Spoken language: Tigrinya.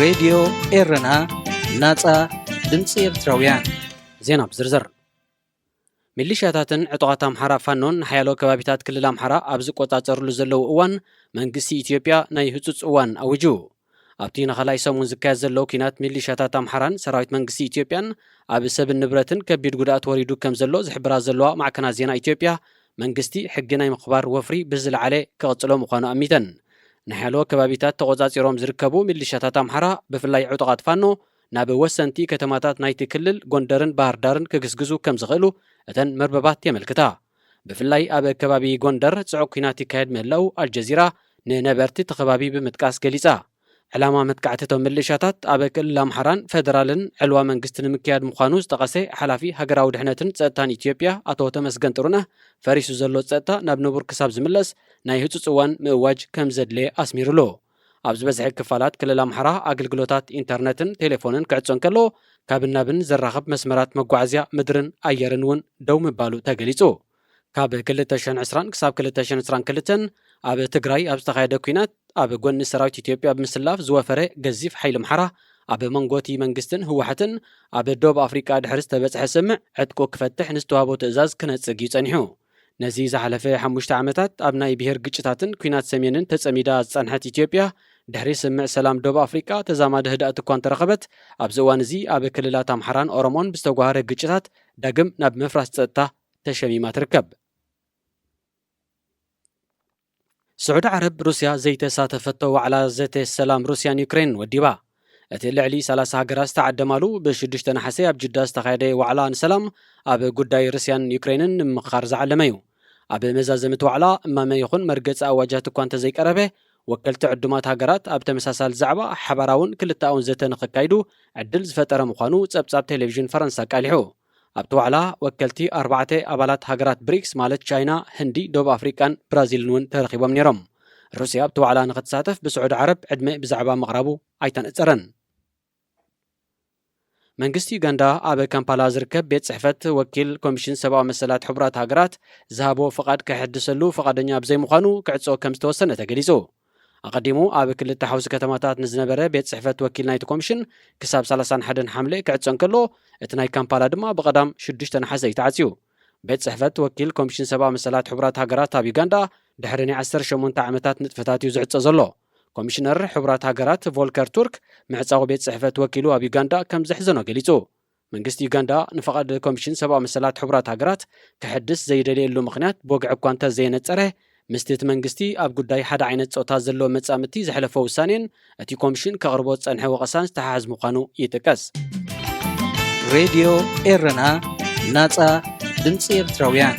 ሬድዮ ኤረና፣ ናጻ ድምጺ ኤርትራውያን። ዜና ብዝርዝር። ሚሊሻታትን ዕጡቓት ኣምሓራ ፋኖን ንሓያሎ ከባቢታት ክልል ኣምሓራ ኣብ ዝቆጻጸርሉ ዘለዉ እዋን፣ መንግስቲ ኢትዮጵያ ናይ ህጹጽ እዋን ኣዊጁ። ኣብቲ ንኻልኣይ ሰሙን ዝካየድ ዘሎ ኲናት፣ ሚሊሻታት ኣምሓራን ሰራዊት መንግስቲ ኢትዮጵያን ኣብ ሰብን ንብረትን ከቢድ ጉድኣት ወሪዱ ከም ዘሎ ዝሕብራ ዘለዋ ማዕከናት ዜና ኢትዮጵያ፣ መንግስቲ ሕጊ ናይ ምኽባር ወፍሪ ብዝለዓለ ክቕጽሎ ምዃኑ ኣሚተን። ንሓያሎ ከባቢታት ተቖጻጺሮም ዝርከቡ ሚሊሻታት ኣምሓራ፣ ብፍላይ ዕጡቓት ፋኖ፣ ናብ ወሰንቲ ከተማታት ናይቲ ክልል፣ ጎንደርን ባህር ዳርን፣ ክግስግሱ ከም ዝኽእሉ እተን መርበባት የመልክታ። ብፍላይ ኣብ ከባቢ ጎንደር ጽዑቕ ኲናት ይካየድ ምህላው ኣልጀዚራ ንነበርቲ እቲ ከባቢ ብምጥቃስ ገሊጻ። ዕላማ መጥቃዕቲ እቶም ምልሻታት ኣብ ክልል ኣምሓራን ፌደራልን ዕልዋ መንግስቲ ንምክያድ ምዃኑ ዝጠቐሰ ሓላፊ ሃገራዊ ድሕነትን ጸጥታን ኢትዮጵያ ኣቶ ተመስገን ጥሩነህ፣ ፈሪሱ ዘሎ ጸጥታ ናብ ንቡር ክሳብ ዝምለስ ናይ ህጹጽ እዋን ምእዋጅ ከም ዘድለየ ኣስሚሩሉ። ኣብ ዝበዝሐ ክፋላት ክልል ኣምሓራ ኣገልግሎታት ኢንተርነትን ቴሌፎንን ክዕጾ እንከሎ፣ ካብን ናብን ዘራኽብ መስመራት መጓዓዝያ ምድርን ኣየርን እውን ደው ምባሉ ተገሊጹ። ካብ ክልተ ሽሕን ዕስራን ክሳብ ክልተ ሽሕን ዕስራን ክልተን ኣብ ትግራይ ኣብ ዝተኻየደ ኲናት፣ ኣብ ጎኒ ሰራዊት ኢትዮጵያ ብምስላፍ ዝወፈረ ገዚፍ ሓይሊ ኣምሓራ፣ ኣብ መንጎ እቲ መንግስትን ህወሓትን ኣብ ደቡብ ኣፍሪቃ ድሕሪ ዝተበጽሐ ስምምዕ ዕጥቁ ክፈትሕ ንዝተዋህቦ ትእዛዝ ክነጽግ እዩ ጸኒሑ። ነዚ ዝሓለፈ ሓሙሽተ ዓመታት ኣብ ናይ ብሄር ግጭታትን ኲናት ሰሜንን ተጸሚዳ ዝጸንሐት ኢትዮጵያ፣ ድሕሪ ስምምዕ ሰላም ደቡብ ኣፍሪቃ ተዛማዲ ህድኣት እኳ እንተረኸበት፣ ኣብዚ እዋን እዚ ኣብ ክልላት ኣምሓራን ኦሮሞን ብዝተጓሃረ ግጭታት ዳግም ናብ ምፍራስ ጸጥታ ተሸሚማ ትርከብ። ስዑዲ ዓረብ፣ ሩስያ ዘይተሳተፈቶ ዋዕላ ዘተ ሰላም ሩስያን ዩክሬንን ወዲባ። እቲ ልዕሊ ሰላሳ ሃገራት ዝተዓደማሉ፣ ብሽዱሽተ ነሓሰ ኣብ ጅዳ ዝተኻየደ ዋዕላ ንሰላም፣ ኣብ ጉዳይ ሩስያን ዩክሬንን ንምምኽኻር ዝዓለመ እዩ። ኣብ መዛዘሚ እቲ ዋዕላ፣ እማመ ይኹን መርገጺ ኣዋጃት እኳ እንተዘይቀረበ፣ ወከልቲ ዕዱማት ሃገራት ኣብ ተመሳሳሊ ዛዕባ ሓባራውን ክልተኣውን ዘተ ንኸካይዱ ዕድል ዝፈጠረ ምዃኑ ጸብጻብ ቴሌቪዥን ፈረንሳ ኣቃሊሑ። ኣብቲ ዋዕላ፣ ወከልቲ ኣርባዕተ ኣባላት ሃገራት ብሪክስ፣ ማለት ቻይና፣ ህንዲ፣ ደቡብ ኣፍሪቃን ብራዚልን እውን ተረኺቦም ነይሮም። ሩስያ ኣብቲ ዋዕላ ንኽትሳተፍ ብስዑዲ ዓረብ ዕድመ ብዛዕባ ምቕራቡ ኣይተነጸረን። መንግስቲ ዩጋንዳ ኣብ ካምፓላ ዝርከብ ቤት ጽሕፈት ወኪል ኮሚሽን ሰብኣዊ መሰላት ሕቡራት ሃገራት ዝሃቦ ፍቓድ ክሕድሰሉ ፍቓደኛ ብዘይምዃኑ ክዕጾ ከም ዝተወሰነ ተገሊጹ። ኣቐዲሙ ኣብ ክልተ ሓውሲ ከተማታት ንዝነበረ ቤት ጽሕፈት ወኪል ናይቲ ኮሚሽን ክሳብ ሰላሳን ሓደን ሓምለ ክዕጾ እንከሎ፣ እቲ ናይ ካምፓላ ድማ ብቐዳም ሽዱሽተ ነሓሰ እዩ ተዓጽዩ። ቤት ጽሕፈት ወኪል ኮሚሽን ሰብኣዊ መሰላት ሕቡራት ሃገራት ኣብ ዩጋንዳ ድሕሪ ናይ ዓሰርተ ሸሞንተ ዓመታት ንጥፈታት እዩ ዝዕጾ ዘሎ። ኮሚሽነር ሕቡራት ሃገራት ቮልከር ቱርክ፣ ምዕጻው ቤት ጽሕፈት ወኪሉ ኣብ ዩጋንዳ ከም ዘሕዘኖ ገሊጹ። መንግስቲ ዩጋንዳ ንፍቓድ ኮሚሽን ሰብኣዊ መሰላት ሕቡራት ሃገራት ክሕድስ ዘይደልየሉ ምኽንያት ብወግዒ እኳ እንተዘየነጸረ፣ ምስቲ እቲ መንግስቲ ኣብ ጉዳይ ሓደ ዓይነት ጾታ ዘለዎ መጻምድቲ ዘሕለፎ ውሳኔን እቲ ኮሚሽን ከቕርቦ ዝጸንሐ ወቐሳን ዝተሓሓዝ ምዃኑ ይጥቀስ። ሬድዮ ኤረና፣ ናጻ ድምጺ ኤርትራውያን።